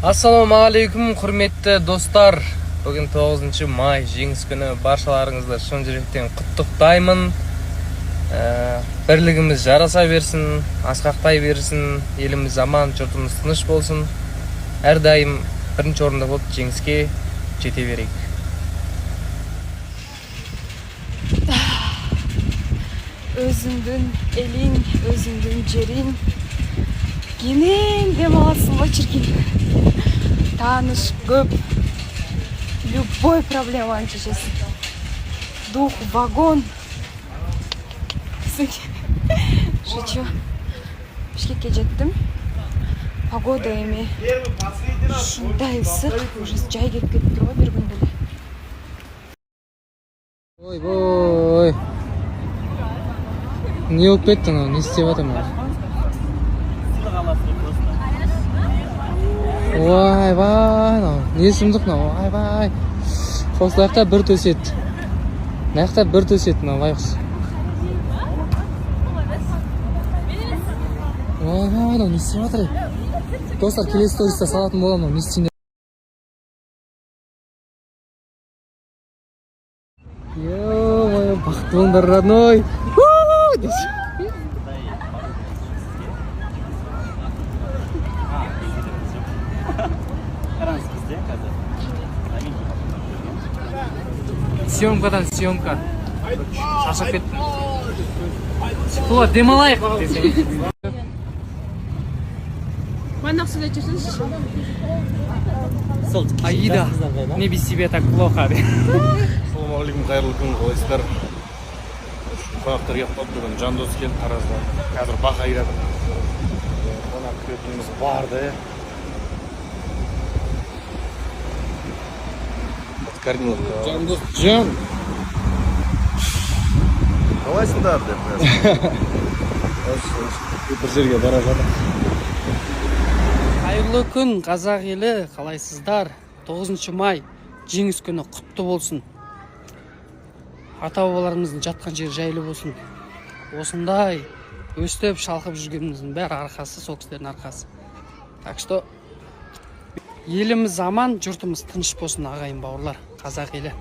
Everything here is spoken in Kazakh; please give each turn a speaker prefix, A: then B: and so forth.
A: Ассалаумағалейкум, құрметті достар! Бүгін 9 май, Жеңіс күні. Баршаларыңызды шын жүректен құттықтаймын. Бірлігіміз жараса берсін, асқақтай берсін, еліміз аман, жұртымыз тыныш болсын. Әрдайым бірінші орында болып, жеңіске жете берейік.
B: Өзүңдүн элиң, өзүңдүн жериң, кенен дем аласың го, чиркин. Тааныш көп, любой проблеманы чечесиң. Дух вагон. Шучу. Бишкекке жеттим. Погода эми ушундай ысык, уже жай келип кетиптир го бир күндө эле.
A: Ойбой, не болып кетті мынау? Не істеп жатыр мынау? Ойбай, мынау не сұмдық мынау? Ойбай, қосылайық та бір төсет, мына жақта бір төсет мынау, байғұс. Ойбай, мынау не істеп жатыр? Достар, келесі сториста салатын боламын, мынау не істейін. Ё-моё, бақытты болыңдар, родной! Десе.
C: Қараңыз, бізде қазір
A: Съемкадан съемка, шаршап кеттім. Тула, демалайық десең.
C: Сол.
A: Аида, мне без тебя так плохо.
D: Ассалаумағалейкум, қайырлы күн, қалайсыздар? Қонақтар келіп қалды бүгін. Жандос келді Тараздан, қазір Бақа келе жатыр. Қонақ күтетініміз бар да. Корниловка. Жандос жан,
E: Қалайсыңдар деп.
D: Бір жерге бара жатыр.
F: Қайырлы күн, қазақ елі, қалайсыздар? 9 май, Жеңіс күні құтты болсын! Ата бабаларымыздың жатқан жері жайлы болсын. Осындай өстіп шалқып жүргеніміздің бәрі арқасы сол кісілердің арқасы. Так что еліміз аман, жұртымыз тыныш болсын, ағайын бауырлар, қазақ елі.